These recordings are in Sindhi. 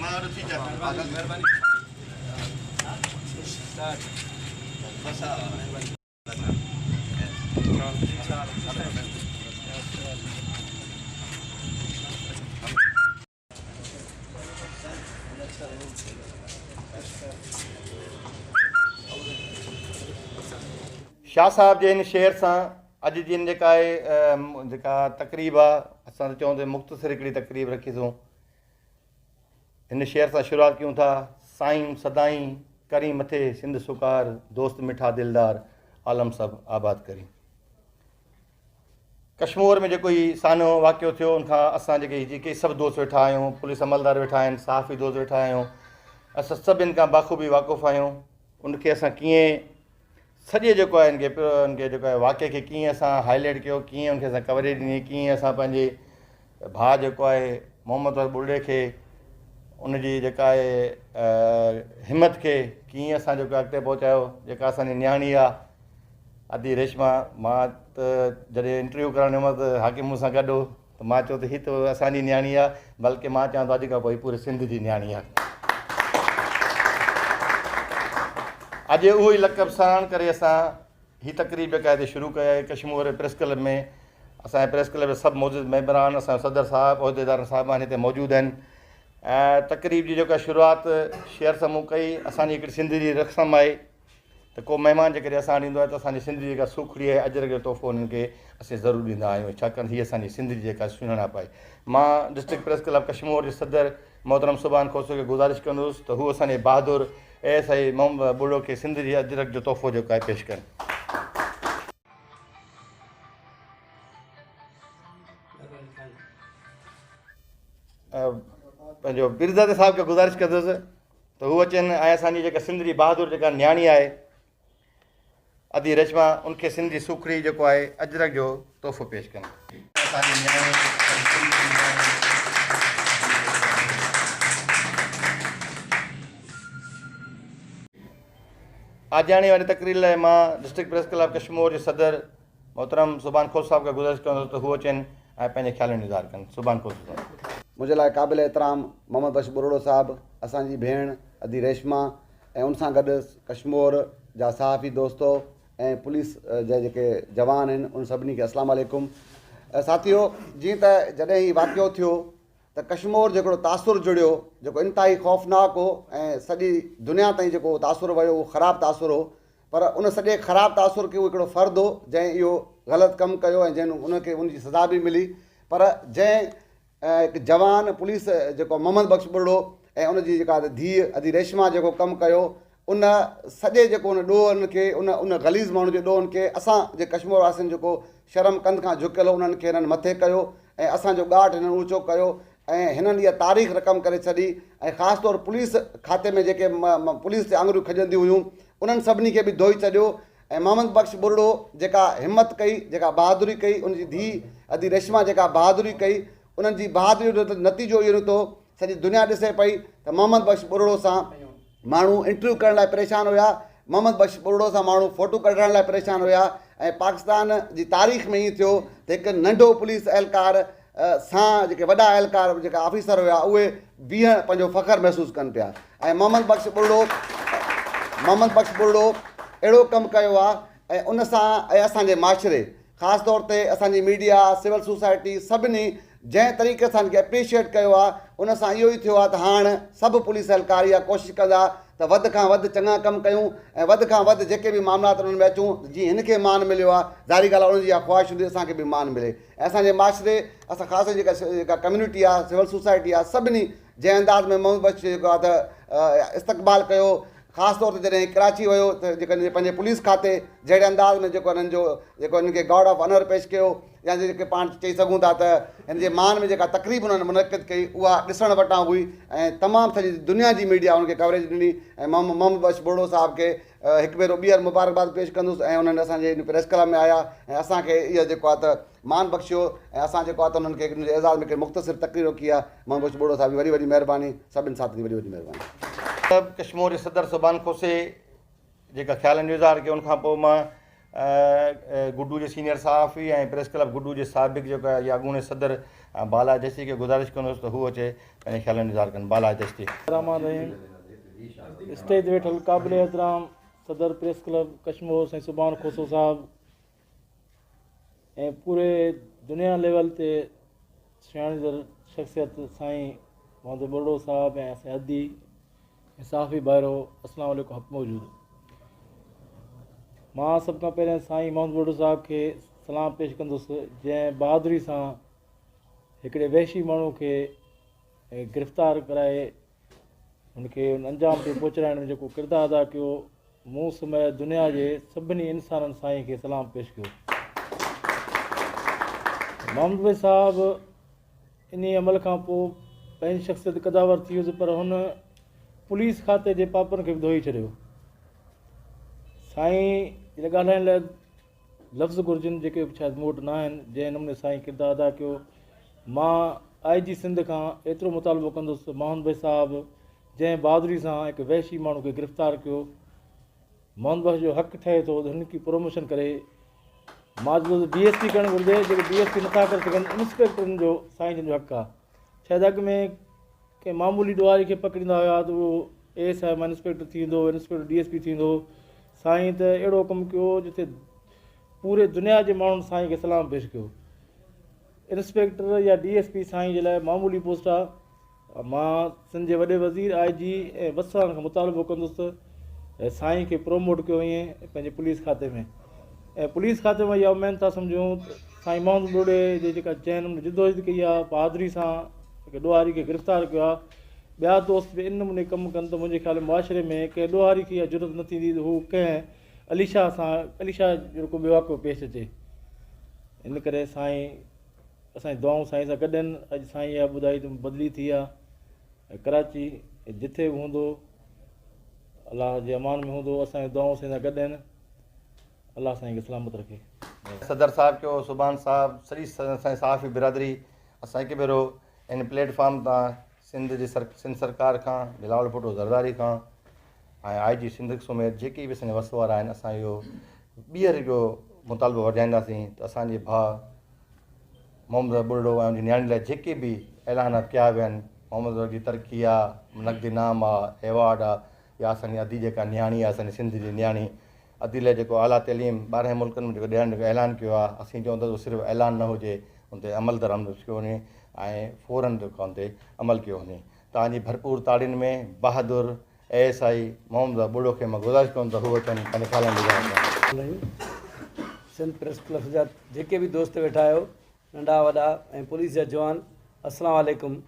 شاهه صاحب جي هن شعر سان اڄ جي هن جيڪا آهي جيڪا تقريب آهي اسان ته چئون ته مختصر هڪڙي تقريب رکيسون هن شعر سان شروعات ڪيون ٿا سائين سدائين ڪرين مٿي سنڌ سڪار دوست مٺا دلدار عالم سڀ آباد ڪرين ڪشمور ۾ جيڪو هي سانحو واقعو ٿيو ان کان اسان جيڪي جيڪي سڀ دوست ويٺا آهيون پوليس عملدار ويٺا آهن صحافي دوست ويٺا آهيون اسان سڀ ان کان باخوبي واقف آهيون ان کي اسان ڪيئن سڄي جيڪو آهي ان کي ان کي جيڪو آهي واقعي کي ڪيئن اسان هائلائٽ ڪيو ڪيئن ان کي اسان ڪوريج ڏني ڪيئن اسان پنهنجي ڀاء جيڪو آهي محمد ٻرڙي کي ان جي جيڪا آهي همت کي ڪيئن اسان جيڪو اڳتي پهچايو جيڪا اسانجي نياڻي آهي ادي ريشما، مان ته جڏهن انٽرويو ڪرڻ ويم ته حاڪم مون سان گڏ هو ته مان چيو ته هي ته اسان جي نياڻي آ بلڪه مان چوان ٿو اڄ کان پوء هي پوري سنڌ جي نياڻي آ. اڄ اهو ئي لقب ساڻ ڪري اسان هي تقريب جيڪا هتي شروع ڪئي آهي ڪشمور پريس ڪلب ۾ اسان جي پريس ڪلب جا سڀ معزز ميمبران اسان جو صدر صاحب عهديدارن صاحبان هتي موجود آهن ۽ تقريب جي جيڪا شروعات شعر سان مون ڪئي اسان جي هڪڙي سنڌ جي رسم آهي ته ڪو مهمان جيڪڏهن اسان وٽ ايندو آهي ته اسان جي سنڌ جي جيڪا سوکڙي آهي اجرڪ جو تحفو انهن کي اسين ضرور ڏيندا آهيون ڇاڪاڻ ته هي اسان جي سنڌ جي جيڪا سڃاڻپ آهي مان ڊسٽرڪٽ پريس ڪلب ڪشمور جي صدر محترم سبحان کوسو کي گذارش ڪندس ته هو اسان جي بهادر اي ايس I Muhammad Buriro کي سنڌ جي اجرڪ جو تحفو جيڪو آهي پيش ڪن. پنهنجو پيرزادي صاحب کي گذارش ڪندس ته هو اچن ۽ اسان جي جيڪا سنڌ جي بهادر جيڪا نياڻي آهي ادي ريشما ان کي سنڌ جي سوکڙي جيڪو آهي اجرڪ جو تحفو پيش ڪن. اسان جي نياڻي سنڌ جي نياڻي. آجياڻي واري تقرير لاء مان ڊسٽرڪٽ پريس ڪلب ڪشمور جي صدر محترم سبحان کوسو صاحب کي گذارش ڪندس ته هو اچن ۽ پنهنجي خيالن جو اظهار ڪن. سبحان کوسو صاحب. منهنجي لاء قابل احترام محمد بخش ٻرڙو صاحب، اسان جي ڀيڻ ادي ريشما ۽ ان سان گڏ ڪشمور جا صحافي دوستو ۽ پوليس جا جيڪي جوان آهن ان سڀني کي اسلام عليڪم. ساٿيو جيئن ته جڏهن هي واقعو ٿيو ته ڪشمور جو هڪڙو تاثر جڙيو جيڪو انتهائي خوفناڪ هو ۽ سڄي دنيا تائين جيڪو تاثر ويو اهو خراب تاثر هو پر ان سڄي خراب تاثر کي اهو هڪڙو فرد هو جنهن اهو غلط ڪم ڪيو ۽ جنهن ان کي ان جي سزا به ملي پر جنهن هڪ جوان پوليس جيڪو محمد بخش ٻرڙو ۽ ان جي جيڪا ڌيء ادي ريشما جيڪو ڪم ڪيو ان سڄي جيڪو ان ڏوهن کي ان ان غليظ ماڻهو جي ڏوهن کي اسان جي ڪشمور واسين جيڪو شرم ڪنڌ کان جهڪيل هو انهن کي هنن مٿي ڪيو ۽ اسان جو ڳاٽ هنن اوچو ڪيو ۽ هنن اها تاريخ رقم ڪري ڇڏي ۽ خاص طور پوليس کاتي ۾ جيڪي پوليس تي آڱريون کڄنديون هيون انهن سڀني کي به ڌوئي ڇڏيو ۽ محمد بخش ٻرڙو جيڪا همت ڪئي جيڪا بهادري ڪئي ان جي ڌيء ادي ريشما جيڪا بهادري ڪئي انهن جي بهادري جو نتيجو اهو نڪتو سڄي دنيا ڏسي پئي ته محمد بخش ٻرڙو سان ماڻهو انٽرويو ڪرڻ لاء پريشان هيا، محمد بخش ٻرڙو سان ماڻهو فوٽو ڪڍرائڻ لاء پريشان هيا ۽ پاڪستان جي تاريخ ۾ ائين ٿيو ته هڪ ننڍو پوليس اهلڪار سان جيڪي وڏا اهلڪار جيڪا آفيسر هيا اهي بيهڻ پنهنجو فخر محسوس ڪن پيا ۽ محمد بخش ٻرڙو محمد بخش ٻرڙو اهڙو ڪم ڪيو آهي ۽ ان سان ۽ اسان جي معاشري خاص طور تي اسان جي ميڊيا، سول سوسائٽي سڀني جنهن طريقي سان هن کي اپريشيئيٽ ڪيو آهي ان سان اهو ئي ٿيو آهي ته هاڻ سڀ پوليس اهلڪار اها ڪوشش ڪندا ته وڌ کان وڌ چڱا ڪم ڪيون ۽ وڌ کان وڌ جيڪي به معاملات انهن ۾ اچون جيئن هن کي مان مليو آهي ظاهري ڳالهه آهي انهن جي اها خواهش هوندي اسان کي به مان ملي ۽ اسان جي معاشري اسان خاص طور جيڪا جيڪا ڪميونٽي آهي سول سوسائٽي آهي سڀني جنهن انداز ۾ محمد بخش جيڪو آهي ته استقبال ڪيو خاص طور تي جڏهن ڪراچي ويو ته جيڪو پنهنجي پوليس کاتي جهڙي انداز ۾ جيڪو هنن جو جيڪو هنن کي گارڊ آف آنر پيش ڪيو يا جيڪي پاڻ چئي سگهون ٿا ته هن جي مان ۾ جيڪا تقريب انهن منعقد ڪئي اها ڏسڻ وٽان هئي ۽ تمام سڄي دنيا جي ميڊيا ان کي ڪوريج ڏني ۽ محمد بخش ٻرڙو صاحب کي هڪ ڀيرو ٻيهر مبارڪباد پيش ڪندس ۽ انهن اسان جي پريس ڪلب ۾ آيا ۽ اسان کي اها جيڪو آهي ته مان بخشيو ۽ اسان جيڪو آهي ته انهن کي ان جي اعزاز ۾ هڪڙي مختصر تقرير رکي آهي. محمد بخش ٻوڙو صاحب جي وڏي وڏي مهرباني سڀني ساٿين جي وڏي وڏي مهرباني. ڪشمور جي صدر سبحان کوسي جيڪا خيالن جو اظهار ڪيو ان کان پوء مان گڊو جي سينيئر صحافي ۽ پريس ڪلب گڊو جي سابق جيڪو آهي يا اڳوڻي صدر بالا دشتي کي گذارش ڪندس ته هو اچي پنهنجي خيالن جو اظهار ڪن. بالا دشتي. الرحمان الرحيم اسٽيج تي ويٺل قابل احترام صدر پريس ڪلب ڪشمور سائين سبحان کوسو صاحب ۽ پوري دنيا ليول تي سڃاڻيندڙ شخصيت سائين محمد ٻرڙو صاحب ۽ اسان ادي ۽ صحافي ڀائرو السلام عليڪم حق موجود مان سڀ کان پهريان سائين محمد ٻرڙو صاحب کي سلام پيش ڪندس جنهن بهادري سان هڪڙي وحشي ماڻهو کي گرفتار ڪرائي هن کي ان انجام تي پهچرائڻ ۾ جيڪو ڪردار ادا ڪيو مون سميت دنيا جي سڀني انسانن سائين کي سلام پيش ڪيو. محمد بخش صاحب انهي عمل کان پوء پنهنجي شخصيت قداور ٿي ويس پر هن پوليس کاتي جي پاپن کي به ڌوئي ڇڏيو. سائين جي ڳالهائڻ لاء لفظ گهرجن جيڪي به شايد مون وٽ نه آهن جنهن نموني سائين ڪردار ادا ڪيو مان آء جي سنڌ کان ايترو مطالبو ڪندس ته محمد بخش صاحب جنهن بهادري سان هڪ وحشي ماڻهو کي گرفتار ڪيو محمد بخش جو حق ٺهي ٿو ته هن کي پروموشن ڪري مان چوندس ڊي ايس پي ڪرڻ گهرجي جيڪي ڊي ايس پي نٿا ڪري سگهن انسپيڪٽرن جو سائين جن جو حق آهي شايد اڳ ۾ ڪنهن معمولي ڏوهاري کي پڪڙيندا هيا ته اهو اي ايس I مان انسپيڪٽر ٿي ويندو هو انسپيڪٽر ڊي ايس پي ٿيندو هو سائين ته اهڙو ڪم ڪيو جتي پوري دنيا جي ماڻهن سائين کي سلام پيش ڪيو انسپيڪٽر يا ڊي ايس پي سائين جي لاء معمولي پوسٽ آهي مان سنڌ جي وڏي وزير، آء جي ۽ وس وارن کان مطالبو ڪندس ته سائين کي پروموٽ ڪيو وڃي پنهنجي پوليس کاتي ۾ ۽ پوليس کاتي مان اها اميد ٿا سمجهون ته سائين محمد ٻرڙي جي جيڪا جنهن نموني جدوجهد ڪئي آهي بهادري سان هڪ ڏوهاري کي گرفتار ڪيو آهي ٻيا دوست به ان نموني ڪم ڪن ته منهنجي خيال ۾ معاشري ۾ ڪنهن ڏوهاري کي اها جرئت نه ٿيندي ته هو ڪنهن علي شاهه سان علي شاهه جهڙو ڪو ٻيو واقعو پيش اچي ان ڪري سائين اسان جون دعائون سائين سان گڏ آهن. اڄ سائين اها ٻڌائي ته بدلي ٿي آ ۽ ڪراچي جٿي به هوندو الله جي امان ۾ هوندو اسان جون دعائون سائين سان گڏ آهن الله سائين کي سلامت رکي. صدر صاحب ڪيو سبحان صاحب سڄي اسان جي صحافي برادري اسان هڪ ڀيرو ان پليٽ فارم تان سنڌ جي سنڌ سرڪار کان بلاول ڀٽو زرداري کان ۽ آء جي سنڌ سميت جيڪي به اسان جا وس وارا آهن اسان اهو ٻيهر اهو مطالبو ورجائينداسين ته اسان جي ڀاء محمد ٻرڙو ۽ ان جي نياڻي لاء جيڪي به اعلانات ڪيا ويا آهن محمد ٻرڙو جي ترقي آ نقد انعام آ ايوارڊ آ يا اسان جي ادي جيڪا نياڻي آ اسان جي سنڌ جي نياڻي ادي لاء جيڪو اعليٰ تعليم ٻارهن ملڪن ۾ جيڪو ڏيڻ جو اعلان ڪيو آ اسين چئون ٿا ته صرف اعلان نه هجي ان تي عمل درآمد ڪيو وڃي ۽ فورن جيڪو ان تي عمل ڪيو وڃي توهان جي ڀرپور تاڙين ۾ بهادر اي ايس I Muhammad Burro کي مان گذارش ڪندم ته هو اچن پنهنجي خيالن جو اظهار ڪن. سنڌ پريس ڪلب جا جيڪي به دوست ويٺا آهيو ننڍا وڏا ۽ پوليس جا جوان السلام عليڪم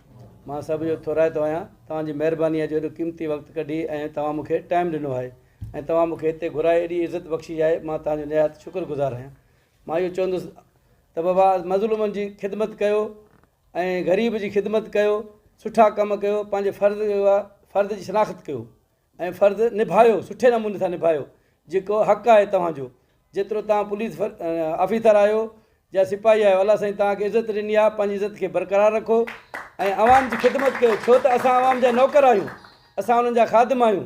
مان سڀ جو ٿورائتو آهيان توهان جي مهرباني آهي جو ايڏو قيمتي وقت ڪڍي ۽ توهان مون کي ٽائيم ڏنو آهي ۽ توهان مون کي هتي گهرائي ايڏي عزت بخشي آهي مان توهان جو نهايت شڪر گذار آهيان مان اهو چوندس ته بابا مظلومن جي خدمت ڪيو ۽ غريب جي خدمت ڪيو سٺا ڪم ڪيو پنهنجي فرض فرض جي شناخت ڪيو ۽ فرض نڀايو سٺي نموني سان نڀايو جيڪو حق آهي توهان جو جيترو توهان پوليس آفيسر آهيو يا سپاهي آهيو الله سائين توهان کي عزت ڏني آهي پنهنجي عزت کي برقرار رکو ۽ عوام جي خدمت ڪيو ڇو ته اسان عوام جا نوڪر آهيون اسان انهن جا خادم آهيون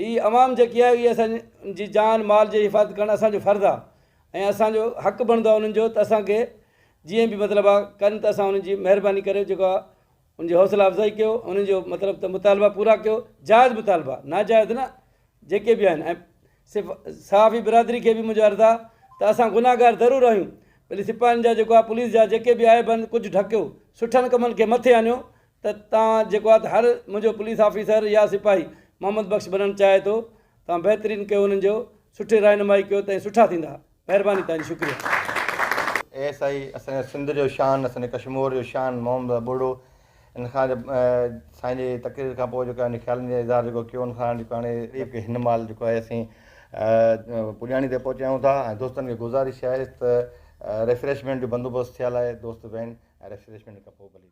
هي عوام جيڪي آهي اهي اسان جي جان مال جي حفاظت ڪرڻ اسان جو فرض آهي ۽ اسان جو حق بڻندو آهي انهن جو ته اسان کي جيئن به مطلب آهي ڪن ته اسان انهن جي مهرباني ڪري جيڪو آهي ان جي حوصله افزائي ڪيو انهن جو مطلب ته مطالبا پورا ڪيو جائز مطالبا ناجائز نه جيڪي به آهن ۽ صرف صحافي برادري کي به منهنجو عرض آهي ته اسان گناهگار ضرور آهيون ڀلي سپاهين جا جيڪو آهي پوليس جا جيڪي به عيب آهن ڪجهه ڍڪيو سٺن ڪمن کي مٿي آڻيو ته تان جيڪو آهي ته هر منهنجو پوليس آفيسر يا سپاهي محمد بخش بنڻ چاهي ٿو تان بهترين ڪيو انهن جو سٺي رهنمائي ڪيو ته سٺا ٿيندا مهرباني توهان جي شڪريه. ايس I اسان جي سنڌ جو شان اسان جي ڪشمور جو شان محمد ابڙو ان کان سائين جي تقرير کان پوء جيڪو آهي خيالن جو اظهار جيڪو ڪيو ان کان جيڪو هاڻي هن مهل جيڪو آهي اسين پڄاڻي تي پهچي آيون ٿا ۽ دوستن کي گذارش آهي ته ريفريشمينٽ جو بندوبست ٿيل آهي دوست وين ۽ ريفريشمينٽ کان پوء ڀلي.